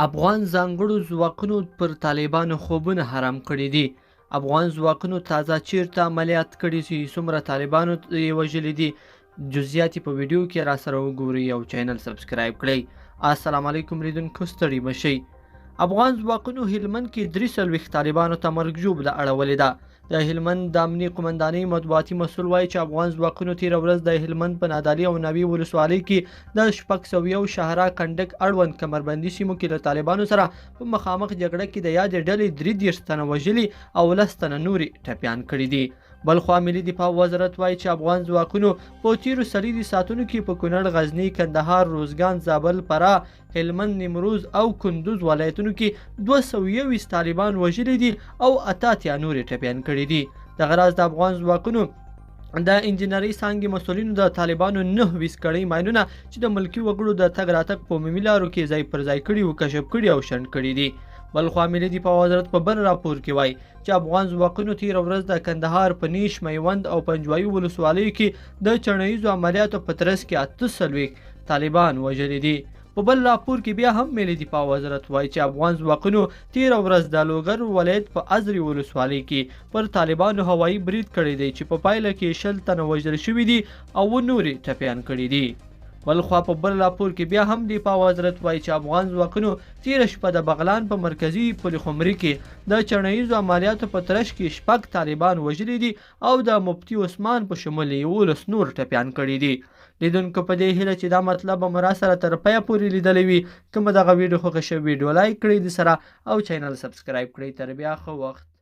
افغان ځانګړو ځواکونو پر طالبانو خوبونه حرام کړي دي. افغان ځواکونو تازه چیرته عملیات کړي چې څومره طالبانو یې وژلي دي، جزئیات یې په ویډیو کې راسره وګورئ او چینل سبسکرایب کړئ. السلام علیکم لیدونکو، ستړي مه شئ. افغان ځواکونو هلمند کې 43 طالبانو ته مرګ ژوبله اړولې ده. د هلمند د امني قومندانۍ مطبوعاتي مسول وایي چې افغان ځواکونو تیره ورځ د هلمند په نادعلي او ناوي ولسوالۍ کې د 601 شهرا کنډک اړوند کمربندي سیمو کې له طالبانو سره په مخامخ جګړه کې د یادې ډلې 33 تنه وژلي او 10 تنه نورې ټپیان کړي دي. بلخوا ملي دفاع وزارت وایي چې افغان ځواکونو په تیرو 24 ساعتونو کې په کونړ، غزني، کندهار، روزګان، زابل، فراه، هلمند، نیمروز او کندوز ولایتونو کې 221 طالبان وژلي دي او 88 نور یې ټپیان کړي دي. دغه راز د افغان ځواکونو د انجنیرۍ څانګې مسؤلینو د طالبانو 29 کړۍ ماینونه چې د ملکي وګړو د تګ راتګ په عمومي لارو کې ځای پر ځای کړي وو، کشف کړي او شنډ کړي دي. بلخوا ملي دفاع وزارت په بل راپور کې وایي چې افغان ځواکونو تیره ورځ د کندهار په نیش، میوند او پنجوایي ولسوالیو کې د چڼییزو عملیاتو په ترڅ کې 48 طالبان وژلي دي. په بل راپور کې بیا هم ملي دفاع وزارت وایي چې افغان ځواکونو تیره ورځ د لوګر ولایت په ازري ولسوالۍ کې پر طالبانو هوایي برید کړی دی چې په پایله کې 20 تنه وژل شوي دي او نور یې ټپیان کړي دي. بلخوا په بل راپور کې بیا هم دفاع وزارت وایي چې افغان ځواکونو تیره شپه د بغلان په مرکزي پلخمري کې د چڼییزو عملیاتو په ترڅ کې 6 طالبان وژلي دي او د مفتي عثمان په شمول یې 11 نور ټپیان کړي دي. لیدونکو په دې هیله چې دا مطلب به مو راسره تر پایه پورې لیدلی وي. که مو دغه ویډیو خوښه شوې، ویډیو لایک کړئ د سره او چینل سبسکرایب کړئ. تر بیا ښه وخت.